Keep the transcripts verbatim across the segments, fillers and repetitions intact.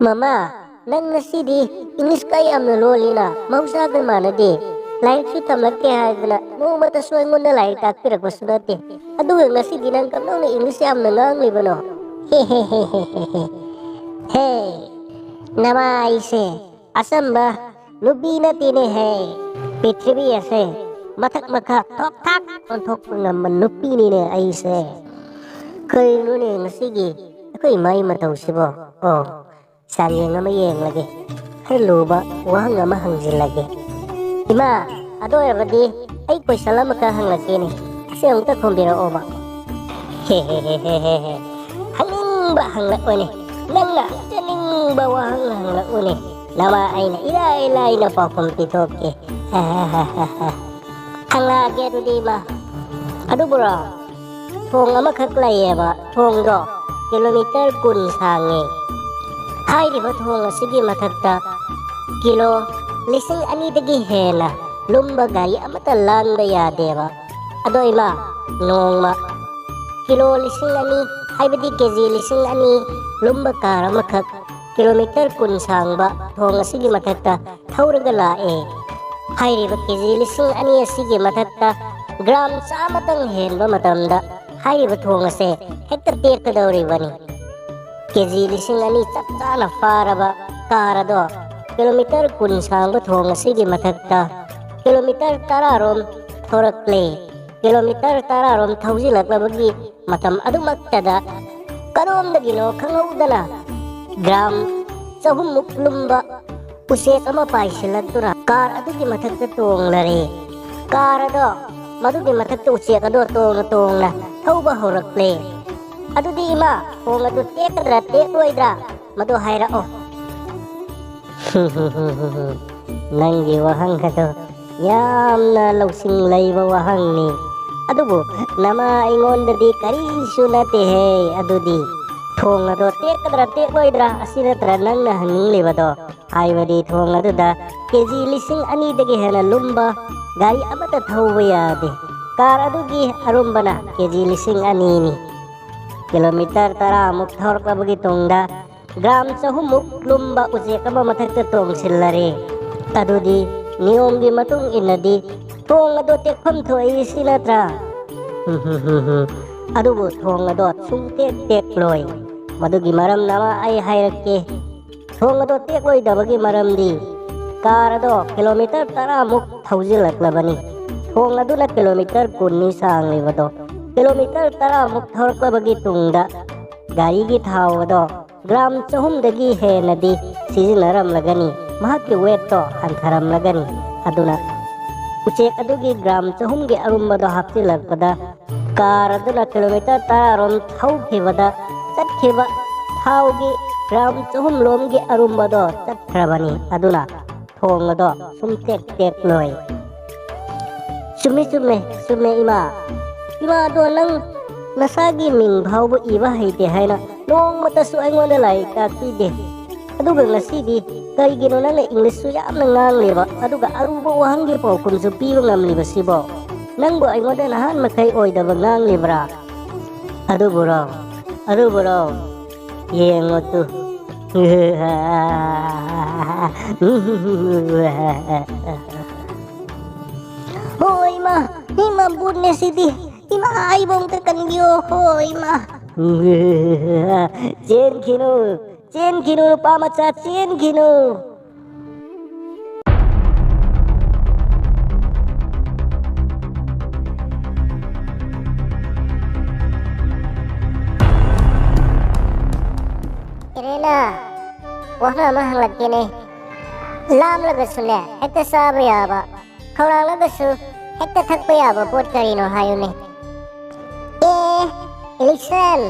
ꯃꯃꯥ, ꯅꯪ ꯉꯁꯤꯗꯤ ꯏꯪꯂꯤꯁꯀ ꯌꯥꯝꯅ ꯂꯣꯜꯂꯤꯅ, ꯃꯍꯧꯁꯥꯒ ꯃꯥꯟꯅꯗꯦ꯫ ꯂꯥꯏꯔꯤꯛꯁꯨ ꯇꯝꯂꯛꯇꯦ ꯍꯥꯏꯗꯅ ꯅꯣꯡꯃꯇꯁꯨ ꯑꯩꯉꯣꯟꯗ ꯂꯥꯏꯔꯤꯛ ꯇꯥꯛꯄꯤꯔꯛꯄꯁꯨ ꯅꯠꯇꯦ, ꯑꯗꯨꯒ ꯉꯁꯤꯗꯤ ꯅꯪ ꯀꯝꯗꯧꯅ ꯏꯪꯂꯤꯁ ꯌꯥꯝꯅ ꯉꯥꯡꯂꯤꯕꯅꯣ? ꯍꯦ ꯍꯦ ꯍꯦ ꯍꯦ ꯍꯦ ꯍꯦ꯫ ꯍꯦ, ꯅꯃꯥ ꯑꯩꯁꯦ ꯑꯆꯝꯕ ꯅꯨꯄꯤ ꯅꯠꯇꯦꯅꯦꯍꯦ꯫ ꯄ꯭ꯔꯤꯊꯤꯕꯤ ꯑꯁꯦ ꯃꯊꯛ ꯃꯈꯥ ꯊꯣꯛ ꯊꯥꯛ ꯑꯣꯟꯊꯣꯛꯄ ꯉꯝꯕ ꯅꯨꯄꯤꯅꯤꯅꯦ ꯑꯩꯁꯦ꯫ ꯀꯔꯤꯅꯣꯅꯦ ꯉꯁꯤꯒꯤ ꯑꯩꯈꯣꯏ ꯏꯃꯥꯒꯤ ꯃꯇꯧꯁꯤꯕꯣ? ꯑꯣ, ꯆꯥꯡꯌꯦꯡ ꯑꯃ ꯌꯦꯡꯂꯒꯦ꯫ ꯈꯔ ꯂꯨꯕ ꯋꯥꯍꯪ ꯑꯃ ꯍꯪꯖꯤꯜꯂꯒꯦ꯫ ꯏꯃꯥ, ꯑꯗꯨ ꯑꯣꯏꯔꯕꯗꯤ ꯑꯩ ꯀꯣꯏꯁꯟ ꯑꯃꯈꯛ ꯍꯪꯂꯛꯀꯦꯅꯦ꯫ ꯑꯁꯤ ꯑꯃꯨꯛꯇ ꯈꯨꯝꯕꯤꯔꯛꯑꯣꯕ꯫ ꯍꯦ ꯍꯦ ꯍꯦ ꯍꯦ ꯍꯦ ꯍꯦ꯫ ꯍꯪꯅꯤꯡꯕ ꯍꯪꯂꯛꯎꯅꯦ꯫ ꯅꯪꯅ ꯍꯪꯖꯅꯤꯡꯕ ꯋꯥꯍꯪ ꯍꯪꯂꯛꯎꯅꯦ꯫ ꯅꯃꯥ ꯑꯩꯅ ꯏꯔꯥꯏ ꯂꯥꯏꯅ ꯄꯥꯎꯈꯨꯝ ꯄꯤꯊꯣꯛꯀꯦ꯫ ꯍꯪꯂꯛꯑꯒꯦ ꯑꯗꯨꯗꯤ ꯏꯃꯥ꯫ ꯑꯗꯨꯕꯨꯔꯣ, ꯊꯣꯡ ꯑꯃꯈꯛ ꯂꯩꯌꯦꯕ, ꯊꯣꯡꯗꯣ ꯀꯤꯂꯣꯃꯤꯇꯔ ꯀꯨꯟ ꯁꯥꯡꯉꯦ꯫ ꯍꯥꯏꯔꯤꯕ ꯊꯣꯡ ꯑꯁꯤꯒꯤ ꯃꯊꯛꯇ ꯀꯤꯂꯣ ꯂꯤꯁꯤꯡ ꯑꯅꯤꯗꯒꯤ ꯍꯦꯟꯅ ꯂꯨꯝꯕ ꯒꯥꯔꯤ ꯑꯃꯠꯇ ꯂꯥꯟꯕ ꯌꯥꯗꯦꯕ꯫ ꯑꯗꯣ ꯏꯃꯥ, ꯅꯣꯡꯃ ꯀꯤꯂꯣ ꯂꯤꯁꯤꯡ ꯑꯅꯤ, ꯍꯥꯏꯕꯗꯤ ꯀꯦ ꯖꯤ ꯂꯤꯁꯤꯡ ꯑꯅꯤ ꯂꯨꯝꯕ ꯀꯥꯔ ꯑꯃꯈꯛ ꯀꯤꯂꯣꯃꯤꯇꯔ ꯀꯨꯟ ꯁꯥꯡꯕ ꯊꯣꯡ ꯑꯁꯤꯒꯤ ꯃꯊꯛꯇ ꯊꯧꯔꯒ ꯂꯥꯛꯑꯦ꯫ ꯍꯥꯏꯔꯤꯕ ꯀꯦ ꯖꯤ ꯂꯤꯁꯤꯡ ꯑꯅꯤ ꯑꯁꯤꯒꯤ ꯃꯊꯛꯇ ꯒ꯭ꯔꯥꯝ ꯆꯥꯝꯃꯇꯪ ꯍꯦꯟꯕ ꯃꯇꯝꯗ ꯍꯥꯏꯔꯤꯕ ꯊꯣꯡ ꯑꯁꯦ ꯍꯦꯛꯇ ꯇꯦꯛꯀꯗꯧꯔꯤꯕꯅꯤ꯫ ꯀꯦ ꯖꯤ ꯂꯤꯁꯤꯡ ꯑꯅꯤ ꯆꯞ ꯆꯥꯅ ꯐꯥꯔꯕ ꯀꯥꯔ ꯑꯗꯣ ꯀꯤꯂꯣꯃꯤꯇꯔ ꯀꯨꯟ ꯁꯥꯡꯕ ꯊꯣꯡ ꯑꯁꯤꯒꯤ ꯃꯊꯛꯇ ꯀꯤꯂꯣꯃꯤꯇꯔ ꯇꯔꯥꯔꯣꯝ ꯊꯧꯔꯛꯂꯦ꯫ ꯀꯤꯂꯣꯃꯤꯇꯔ ꯇꯔꯥꯔꯣꯝ ꯊꯧꯖꯤꯜꯂꯛꯂꯕꯒꯤ ꯃꯇꯝ ꯑꯗꯨꯃꯛꯇꯗ ꯀꯗꯣꯝꯗꯒꯤꯅꯣ ꯈꯪꯍꯧꯗꯅ ꯒ꯭ꯔꯥꯝ ꯆꯍꯨꯝꯃꯨꯛ ꯂꯨꯝꯕ ꯎꯆꯦꯛ ꯑꯃ ꯄꯥꯏꯁꯤꯜꯂꯛꯇꯨꯅ ꯀꯥꯔ ꯑꯗꯨꯒꯤ ꯃꯊꯛꯇ ꯇꯣꯡꯂꯔꯦ꯫ ꯀꯥꯔ ꯑꯗꯣ, ꯃꯗꯨꯒꯤ ꯃꯊꯛꯇ ꯎꯆꯦꯛ ꯑꯗꯣ ꯇꯣꯡꯅ ꯇꯣꯡꯅ ꯊꯧꯕ ꯍꯧꯔꯛꯂꯦ꯫ ꯑꯗꯨꯗꯤ ꯏꯃꯥ, ꯊꯣꯡ ꯑꯗꯨ ꯇꯦꯛꯀꯗ꯭ꯔꯥ ꯇꯦꯛꯂꯣꯏꯗ꯭ꯔꯥ, ꯃꯗꯨ ꯍꯥꯏꯔꯛꯑꯣ꯫ ꯅꯪꯒꯤ ꯋꯥꯍꯪ ꯑꯗꯣ ꯌꯥꯝꯅ ꯂꯧꯁꯤꯡ ꯂꯩꯕ ꯋꯥꯍꯪꯅꯤ꯫ ꯑꯗꯨꯕꯨ ꯅꯃꯥ ꯑꯩꯉꯣꯟꯗꯗꯤ ꯀꯔꯤꯁꯨ ꯅꯠꯇꯦꯍꯦ꯫ ꯑꯗꯨꯗꯤ ꯊꯣꯡ ꯑꯗꯣ ꯇꯦꯛꯀꯗ꯭ꯔꯥ ꯇꯦꯛꯂꯣꯏꯗ꯭ꯔꯥ ꯑꯁꯤ ꯅꯠꯇ꯭ꯔꯥ ꯅꯪꯅ ꯍꯪꯅꯤꯡꯂꯤꯕꯗꯣ? ꯍꯥꯏꯕꯗꯤ ꯊꯣꯡ ꯑꯗꯨꯗ ꯀꯦ ꯖꯤ ꯂꯤꯁꯤꯡ ꯑꯅꯤꯗꯒꯤ ꯍꯦꯟꯅ ꯂꯨꯝꯕ ꯒꯥꯔꯤ ꯑꯃꯠꯇ ꯊꯧꯕ ꯌꯥꯗꯦ꯫ ꯀꯥꯔ ꯑꯗꯨꯒꯤ ꯑꯔꯨꯝꯕꯅ ꯀꯦ ꯖꯤ ꯂꯤꯁꯤꯡ ꯑꯅꯤꯅꯤ꯫ ꯀꯤꯂꯣꯃꯤꯇꯔ ꯇꯔꯥꯃꯨꯛ ꯊꯧꯔꯛꯂꯕꯒꯤ ꯇꯨꯡꯗ ꯒ꯭ꯔꯥꯝ ꯆꯍꯨꯝꯃꯨꯛ ꯂꯨꯝꯕ ꯎꯆꯦꯛ ꯑꯃ ꯃꯊꯛꯇ ꯇꯣꯡꯁꯤꯜꯂꯔꯦ꯫ ꯑꯗꯨꯗꯤ ꯅꯤꯌꯣꯝꯒꯤ ꯃꯇꯨꯡ ꯏꯟꯅꯗꯤ ꯊꯣꯡ ꯑꯗꯣ ꯇꯦꯛꯐꯝ ꯊꯣꯛꯏ ꯁꯤ ꯅꯠꯇ꯭ꯔꯥ? ꯑꯗꯨꯕꯨ ꯊꯣꯡ ꯑꯗꯣ ꯁꯨꯡꯇꯦꯛ ꯇꯦꯛꯂꯣꯏ꯫ ꯃꯗꯨꯒꯤ ꯃꯔꯝꯅ ꯑꯃ ꯑꯩ ꯍꯥꯏꯔꯛꯀꯦ꯫ ꯊꯣꯡ ꯑꯗꯣ ꯇꯦꯛꯂꯣꯏꯗꯕꯒꯤ ꯃꯔꯝꯗꯤ ꯀꯥꯔ ꯑꯗꯣ ꯀꯤꯂꯣꯃꯤꯇꯔ ꯇꯔꯥꯃꯨꯛ ꯊꯧꯖꯤꯜꯂꯛꯂꯕꯅꯤ꯫ ꯊꯣꯡ ꯑꯗꯨꯅ ꯀꯤꯂꯣꯃꯤꯇꯔ ꯀꯨꯟꯅꯤ ꯁꯥꯡꯂꯤꯕꯗꯣ꯫ ꯀꯤꯂꯣꯃꯤꯇꯔ ꯇꯔꯥꯃꯨꯛ ꯊꯧꯔꯛꯂꯕꯒꯤ ꯇꯨꯡꯗ ꯒꯥꯔꯤꯒꯤ ꯊꯥꯎ ꯑꯗꯣ ꯒ꯭ꯔꯥꯝ ꯆꯍꯨꯝꯗꯒꯤ ꯍꯦꯟꯅꯗꯤ ꯁꯤꯖꯤꯟꯅꯔꯝꯂꯒꯅꯤ꯫ ꯃꯍꯥꯛꯀꯤ ꯋꯦꯠꯇꯣ ꯍꯟꯊꯔꯝꯂꯒꯅꯤ꯫ ꯑꯗꯨꯅ ꯎꯆꯦꯛ ꯑꯗꯨꯒꯤ ꯒ꯭ꯔꯥꯝ ꯆꯍꯨꯝꯒꯤ ꯑꯔꯨꯝꯕꯗꯣ ꯍꯥꯞꯆꯤꯜꯂꯛꯄꯗ ꯀꯥꯔ ꯑꯗꯨꯅ ꯀꯤꯂꯣꯃꯤꯇꯔ ꯇꯔꯥꯔꯣꯝ ꯊꯧꯈꯤꯕꯗ ꯆꯠꯈꯤꯕ ꯊꯥꯎꯒꯤ ꯒ꯭ꯔꯥꯝ ꯆꯍꯨꯝ ꯂꯣꯝꯒꯤ ꯑꯔꯨꯝꯕꯗꯣ ꯆꯠꯈ꯭ꯔꯕꯅꯤ꯫ ꯑꯗꯨꯅ ꯊꯣꯡ ꯑꯗꯣ ꯁꯨꯝ ꯇꯦꯛ ꯇꯦꯛ ꯂꯣꯏ꯫ ꯆꯨꯝꯃꯦ, ꯆꯨꯝꯃꯦ, ꯆꯨꯝꯃꯦ, ꯏꯃꯥ꯫ ꯏꯃꯥ, ꯑꯗꯣ ꯅꯪ ꯅꯁꯥꯒꯤ ꯃꯤꯡ ꯐꯥꯎꯕ ꯏꯕ ꯍꯩꯇꯦ ꯍꯥꯏꯅ ꯅꯣꯡꯃꯇꯁꯨ ꯑꯩꯉꯣꯟꯗ ꯂꯥꯏꯔꯤꯛ ꯇꯥꯛꯄꯤꯗꯦ꯫ ꯑꯗꯨꯒ ꯉꯁꯤꯗꯤ ꯀꯩꯒꯤꯅꯣ ꯅꯪꯅ ꯏꯪꯂꯤꯁꯁꯨ ꯌꯥꯝꯅ ꯉꯥꯡꯂꯤꯕ, ꯑꯗꯨꯒ ꯑꯔꯨꯕ ꯋꯥꯍꯪꯒꯤ ꯄꯥꯎꯈꯨꯝꯁꯨ ꯄꯤꯕ ꯉꯝꯂꯤꯕꯁꯤꯕꯣ? ꯅꯪꯕꯨ ꯑꯩꯉꯣꯟꯗ ꯅꯍꯥꯟ ꯃꯈꯩ ꯑꯣꯏꯗꯕ ꯉꯥꯡꯂꯤꯕ꯭ꯔꯥ? ꯑꯗꯨꯕꯨꯔꯣ, ꯑꯗꯨꯕꯨꯔꯣ, ꯌꯦꯡꯉꯣ ꯇꯨ꯫ ꯍꯣ ꯏꯃꯥ, ꯏꯃꯥ, ꯚꯨꯠꯅꯦ ꯁꯤꯗꯤ꯫ ꯏꯃꯥ, ꯑꯩꯕꯨ ꯑꯝꯇ ꯀꯟꯕꯤꯌꯣ꯫ ꯍꯣ ꯏꯃꯥ꯫ ꯆꯦꯟꯈꯤꯅꯨ, ꯆꯦꯟꯈꯤꯅꯨ, ꯅꯨꯄꯥ ꯃꯆꯥ, ꯆꯦꯟꯈꯤꯅꯨ꯫ ꯏꯔꯦꯅ, ꯋꯥꯐꯝ ꯑꯃ ꯍꯪꯂꯛꯀꯦꯅꯦ꯫ ꯂꯥꯝꯂꯒꯁꯨꯅꯦ, ꯍꯦꯛꯇ ꯆꯥꯕ ꯌꯥꯕ, ꯈꯧꯔꯥꯡꯂꯒꯁꯨ ꯍꯦꯛꯇ ꯊꯛꯄ ꯌꯥꯕ ꯄꯣꯠ ꯀꯔꯤꯅꯣ ꯍꯥꯏꯌꯨꯅꯦ? ꯑꯦ, ꯏꯂꯤꯁꯟ,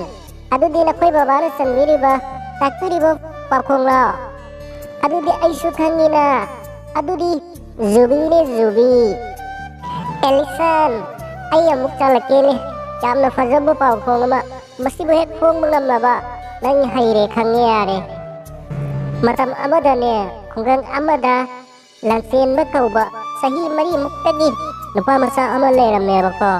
ꯑꯗꯨꯗꯤ ꯅꯈꯣꯏ ꯕꯕꯥꯅ ꯆꯟꯕꯤꯔꯤꯕ, ꯇꯥꯛꯄꯤꯔꯤꯕ ꯄꯥꯎꯈꯣꯡꯂꯣ? ꯑꯗꯨꯗꯤ ꯑꯩꯁꯨ ꯈꯪꯉꯤꯅ꯫ ꯑꯗꯨꯗꯤ ꯖꯨꯕꯤꯅꯦ, ꯖꯨꯕꯤ꯫ ꯑꯦꯂꯤꯁꯟ, ꯑꯩ ꯑꯃꯨꯛ ꯆꯥꯂꯛꯀꯦꯅꯦ꯫ ꯌꯥꯝꯅ ꯐꯖꯕ ꯄꯥꯎꯈꯣꯡ ꯑꯃ꯫ ꯃꯁꯤꯕꯨ ꯍꯦꯛ ꯐꯣꯡꯕ ꯉꯝꯂꯕ ꯅꯪ ꯍꯩꯔꯦ ꯈꯪꯉꯦ ꯌꯥꯔꯦ꯫ ꯃꯇꯝ ꯑꯃꯗꯅꯦ, ꯈꯨꯡꯒꯪ ꯑꯃꯗ ꯂꯥꯟꯆꯦꯟꯕ ꯀꯧꯕ ꯆꯍꯤ ꯃꯔꯤꯃꯨꯛꯇꯒꯤ ꯅꯨꯄꯥ ꯃꯆꯥ ꯑꯃ ꯂꯩꯔꯝꯃꯦꯕꯀꯣ꯫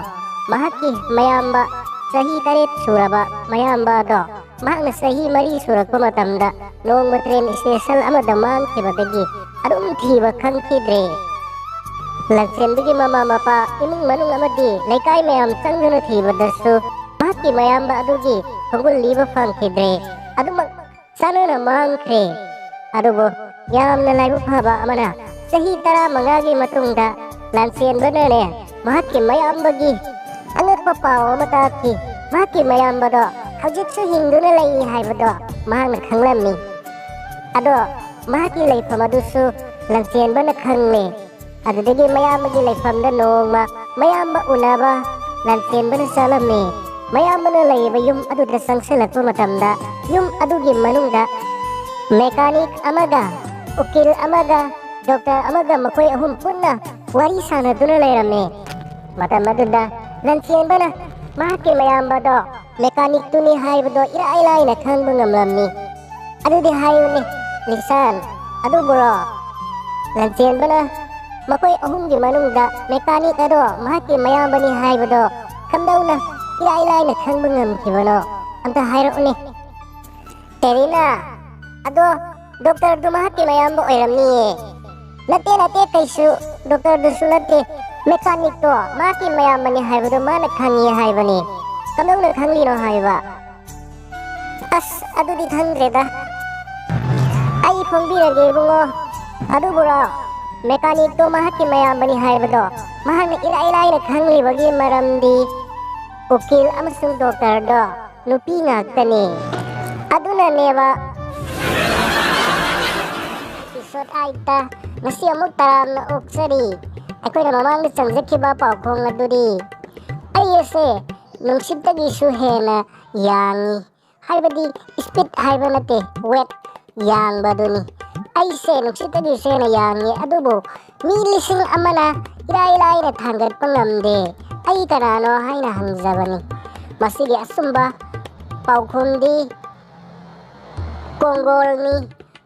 ꯃꯍꯥꯛꯀꯤ ꯃꯌꯥꯝꯕ, ꯆꯍꯤ ꯇꯔꯦꯠ ꯁꯨꯔꯕ ꯃꯌꯥꯝꯕ ꯑꯗꯣ ꯃꯍꯥꯛꯅ ꯆꯍꯤ ꯃꯔꯤ ꯁꯨꯔꯛꯄ ꯃꯇꯝꯗ ꯅꯣꯡꯃ train station ꯑꯃꯗ ꯃꯥꯡꯈꯤꯕꯗꯒꯤ ꯑꯗꯨꯝ ꯊꯤꯕ ꯈꯪꯈꯤꯗ꯭ꯔꯦ꯫ ꯂꯟꯆꯦꯟꯕꯒꯤ ꯃꯃꯥ ꯃꯄꯥ, ꯏꯃꯨꯡ ꯃꯅꯨꯡ ꯑꯃꯗꯤ ꯂꯩꯀꯥꯏ ꯃꯌꯥꯝ ꯆꯪꯗꯨꯅ ꯊꯤꯕꯗꯁꯨ ꯃꯍꯥꯛꯀꯤ ꯃꯌꯥꯝꯕ ꯑꯗꯨꯒꯤ ꯈꯣꯡꯒꯨꯜ ꯂꯤꯕ ꯐꯪꯈꯤꯗ꯭ꯔꯦ꯫ ꯑꯗꯨꯃꯛ ꯆꯥꯅꯅ ꯃꯥꯡꯈ꯭ꯔꯦ꯫ ꯑꯗꯨꯕꯨ ꯌꯥꯝꯅ ꯂꯥꯏꯕꯛ ꯐꯕ ꯑꯃꯅ, ꯆꯍꯤ ꯇꯔꯥꯃꯉꯥꯒꯤ ꯃꯇꯨꯡꯗ ꯂꯥꯟꯆꯦꯟꯕꯅꯅꯦ, ꯃꯍꯥꯛꯀꯤ ꯃꯌꯥꯝꯕꯒꯤ ꯑꯉꯛꯄ ꯄꯥꯎ ꯑꯃ ꯇꯥꯈꯤ꯫ ꯃꯍꯥꯛꯀꯤ ꯃꯌꯥꯝꯕꯗꯣ ꯍꯧꯖꯤꯛꯁꯨ ꯍꯤꯡꯗꯨꯅ ꯂꯩ ꯍꯥꯏꯕꯗꯣ ꯃꯍꯥꯛꯅ ꯈꯪꯂꯝꯃꯤ꯫ ꯑꯗꯣ ꯃꯍꯥꯛꯀꯤ ꯂꯩꯐꯝ ꯑꯗꯨꯁꯨ ꯂꯥꯟꯆꯦꯟꯕꯅ ꯈꯪꯂꯦ꯫ ꯑꯗꯨꯗꯒꯤ ꯃꯌꯥꯝꯕꯒꯤ ꯂꯩꯐꯝꯗ ꯅꯣꯡꯃ ꯃꯌꯥꯝꯕ ꯎꯅꯕ ꯂꯥꯟꯆꯦꯟꯕꯅ ꯆꯠꯂꯝꯃꯤ꯫ ꯃꯌꯥꯝꯕꯅ ꯂꯩꯔꯤꯕ ꯌꯨꯝ ꯑꯗꯨꯗ ꯆꯪꯁꯤꯜꯂꯛꯄ ꯃꯇꯝꯗ, ꯌꯨꯝ ꯑꯗꯨꯒꯤ ꯃꯅꯨꯡꯗ mechanic ꯑꯃꯒ ꯎꯀꯤꯜ ꯑꯃꯒ doctor ꯑꯃꯒ ꯃꯈꯣꯏ ꯑꯍꯨꯝ ꯄꯨꯟꯅ ꯋꯥꯔꯤ ꯁꯥꯟꯅꯗꯨꯅ ꯂꯩꯔꯝꯃꯤ꯫ ꯃꯇꯝ ꯑꯗꯨꯗ ꯂꯟꯆꯦꯟꯕꯅ ꯃꯍꯥꯛꯀꯤ ꯃꯌꯥꯝꯕꯗꯣ mechanicꯇꯨꯅꯤ ꯍꯥꯏꯕꯗꯣ ꯏꯔꯥꯏ ꯂꯥꯏꯅ ꯈꯪꯕ ꯉꯝꯂꯝꯃꯤ꯫ "ꯑꯗꯨꯗꯤ ꯍꯥꯏꯌꯨꯅꯦ, ꯂꯤꯁꯟ, ꯑꯗꯨꯕꯨꯔꯣ?" ꯂꯟꯆꯦꯟꯕꯅ ꯃꯈꯣꯏ ꯑꯍꯨꯝꯒꯤ ꯃꯅꯨꯡꯗ mechanic ꯑꯗꯣ ꯃꯍꯥꯛꯀꯤ ꯃꯌꯥꯝꯕꯅꯤ ꯍꯥꯏꯕꯗꯣ ꯀꯝꯗꯧꯅ ꯏꯔꯥꯏ ꯂꯥꯏꯅ ꯈꯪꯕ ꯉꯝꯈꯤꯕꯅꯣ? ꯑꯝꯇ ꯍꯥꯏꯔꯛꯎꯅꯦ꯫ "ꯇꯦꯔꯤꯅꯥ, ꯑꯗꯣ doctorꯗꯨ ꯃꯍꯥꯛꯀꯤ ꯃꯌꯥꯝꯕ ꯑꯣꯏꯔꯝꯅꯤꯌꯦ?" "ꯅꯠꯇꯦ, ꯅꯠꯇꯦ, ꯀꯩꯁꯨ doctorꯗꯨꯁꯨ ꯅꯠꯇꯦ꯫ Mechanicꯇꯣ ꯃꯍꯥꯛꯀꯤ ꯃꯌꯥꯝꯕꯅꯤ ꯍꯥꯏꯕꯗꯣ ꯃꯥꯅ ꯈꯪꯉꯤ ꯍꯥꯏꯕꯅꯤ꯫ ꯀꯝꯗꯧꯅ ꯈꯪꯂꯤꯅꯣ ꯍꯥꯏꯕ?" "ꯑꯁ, ꯑꯗꯨꯗꯤ ꯈꯪꯗ꯭ꯔꯦꯗ꯫ ꯑꯩ ꯐꯣꯡꯕꯤꯔꯒꯦ, ꯏꯕꯨꯡꯉꯣ꯫ ꯑꯗꯨꯕꯨꯔꯣ, mechanicꯇꯣ ꯃꯍꯥꯛꯀꯤ ꯃꯌꯥꯝꯕꯅꯤ ꯍꯥꯏꯕꯗꯣ ꯃꯍꯥꯛꯅ ꯏꯔꯥꯏ ꯂꯥꯏꯅ ꯈꯪꯂꯤꯕꯒꯤ ꯃꯔꯝꯗꯤ ꯎꯀꯤꯜ ꯑꯃꯁꯨꯡ doctorꯗꯣ ꯅꯨꯄꯤ ꯉꯥꯛꯇꯅꯤ꯫ ꯑꯗꯨꯅꯅꯦꯕ꯫" Episode eightꯇ ꯉꯁꯤ ꯑꯃꯨꯛ ꯇꯔꯥꯝꯅ ꯑꯣꯛꯆꯔꯤ꯫ ꯑꯩꯈꯣꯏꯅ ꯃꯃꯥꯡꯗ ꯆꯪꯖꯈꯤꯕ ꯄꯥꯎꯈꯣꯡ ꯑꯗꯨꯗꯤ, "ꯑꯩ ꯑꯁꯦ ꯅꯨꯡꯁꯤꯠꯇꯒꯤꯁꯨ ꯍꯦꯟꯅ ꯌꯥꯡꯉꯤ"꯫ ꯍꯥꯏꯕꯗꯤ speed ꯍꯥꯏꯕ ꯅꯠꯇꯦ, weight, ꯌꯥꯡꯕꯗꯨꯅꯤ꯫ "ꯑꯩꯁꯦ ꯅꯨꯡꯁꯤꯠꯇꯒꯤꯁꯨ ꯍꯦꯟꯅ ꯌꯥꯡꯉꯤ, ꯑꯗꯨꯕꯨ ꯃꯤ ꯂꯤꯁꯤꯡ ꯑꯃꯅ ꯏꯔꯥꯏ ꯂꯥꯏꯅ ꯊꯥꯡꯒꯠꯄ ꯉꯝꯗꯦ꯫ ꯑꯩ ꯀꯅꯥꯅꯣ?" ꯍꯥꯏꯅ ꯍꯪꯖꯕꯅꯤ꯫ ꯃꯁꯤꯒꯤ ꯑꯆꯨꯝꯕ ꯄꯥꯎꯈꯨꯝꯗꯤ ꯀꯣꯡꯒꯣꯜꯅꯤ꯫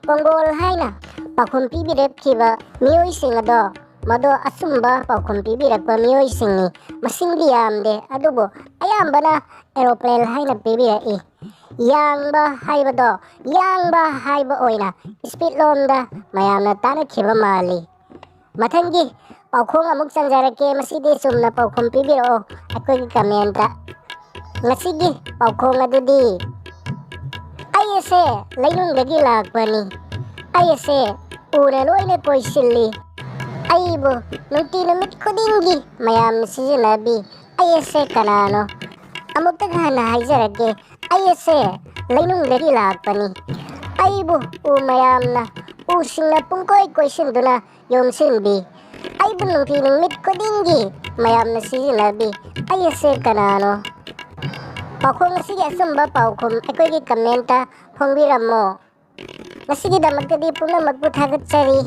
ꯀꯣꯡꯒꯣꯜ ꯍꯥꯏꯅ ꯄꯥꯎꯈꯨꯝ ꯄꯤꯕꯤꯔꯛꯈꯤꯕ ꯃꯤꯑꯣꯏꯁꯤꯡ ꯑꯗꯣ, ꯃꯗꯣ ꯑꯆꯨꯝꯕ ꯄꯥꯎꯈꯨꯝ ꯄꯤꯕꯤꯔꯛꯄ ꯃꯤꯑꯣꯏꯁꯤꯡꯅꯤ꯫ ꯃꯁꯤꯡꯗꯤ ꯌꯥꯝꯗꯦ, ꯑꯗꯨꯕꯨ ꯑꯌꯥꯝꯕꯅ aeroplane ꯍꯥꯏꯅ ꯄꯤꯕꯤꯔꯛꯏ꯫ ꯌꯥꯡꯕ ꯍꯥꯏꯕꯗꯣ, ꯌꯥꯡꯕ ꯍꯥꯏꯕ ꯑꯣꯏꯅ ꯏꯁꯄꯤꯠ ꯂꯣꯝꯗ ꯃꯌꯥꯝꯅ ꯇꯥꯅꯈꯤꯕ ꯃꯥꯜꯂꯤ꯫ ꯃꯊꯪꯒꯤ ꯄꯥꯎꯈꯣꯡ ꯑꯃꯨꯛ ꯆꯪꯖꯔꯛꯀꯦ꯫ ꯃꯁꯤꯗꯤ ꯆꯨꯝꯅ ꯄꯥꯎꯈꯨꯝ ꯄꯤꯕꯤꯔꯛꯑꯣ ꯑꯩꯈꯣꯏꯒꯤ ꯀꯃꯦꯟꯇ꯫ ꯉꯁꯤꯒꯤ ꯄꯥꯎꯈꯣꯡ ꯑꯗꯨꯗꯤ, "ꯑꯩ ꯑꯁꯦ ꯂꯩꯅꯨꯡꯗꯒꯤ ꯂꯥꯛꯄꯅꯤ꯫ ꯑꯩ ꯑꯁꯦ ꯎꯅ ꯂꯣꯏꯅ ꯀꯣꯏꯁꯤꯜꯂꯤ꯫ ꯑꯩꯕꯨ ꯅꯨꯡꯇꯤ ꯅꯨꯃꯤꯠ ꯈꯨꯗꯤꯡꯒꯤ ꯃꯌꯥꯝꯅ ꯁꯤꯖꯤꯟꯅꯕꯤ꯫ ꯑꯩ ꯑꯁꯦ ꯀꯅꯥꯅꯣ? ꯑꯃꯨꯛꯇꯪ ꯍꯟꯅ ꯍꯥꯏꯖꯔꯛꯀꯦ, ꯑꯩ ꯑꯁꯦ ꯂꯩꯅꯨꯡꯗꯒꯤ ꯂꯥꯛꯄꯅꯤ꯫ ꯑꯩꯕꯨ ꯎ ꯃꯌꯥꯝꯅ, ꯎꯁꯤꯡꯅ ꯄꯨꯡꯀꯣꯏ ꯀꯣꯏꯁꯤꯟꯗꯨꯅ ꯌꯣꯝꯁꯤꯟꯕꯤ꯫ ꯑꯩꯕꯨ ꯅꯨꯡꯇꯤ ꯅꯨꯃꯤꯠ ꯈꯨꯗꯤꯡꯒꯤ ꯃꯌꯥꯝꯅ ꯁꯤꯖꯤꯟꯅꯕꯤ꯫ ꯑꯩ ꯑꯁꯦ ꯀꯅꯥꯅꯣ?" ꯄꯥꯎꯈꯣꯡ ꯑꯁꯤꯒꯤ ꯑꯆꯨꯝꯕ ꯄꯥꯎꯈꯨꯝ ꯑꯩꯈꯣꯏꯒꯤ ꯀꯃꯦꯟꯇ ꯐꯣꯡꯕꯤꯔꯝꯃꯣ꯫ ꯉꯁꯤꯒꯤꯗꯃꯛꯇꯗꯤ ꯄꯨꯝꯅꯃꯛꯄꯨ ꯊꯥꯒꯠꯆꯔꯤ꯫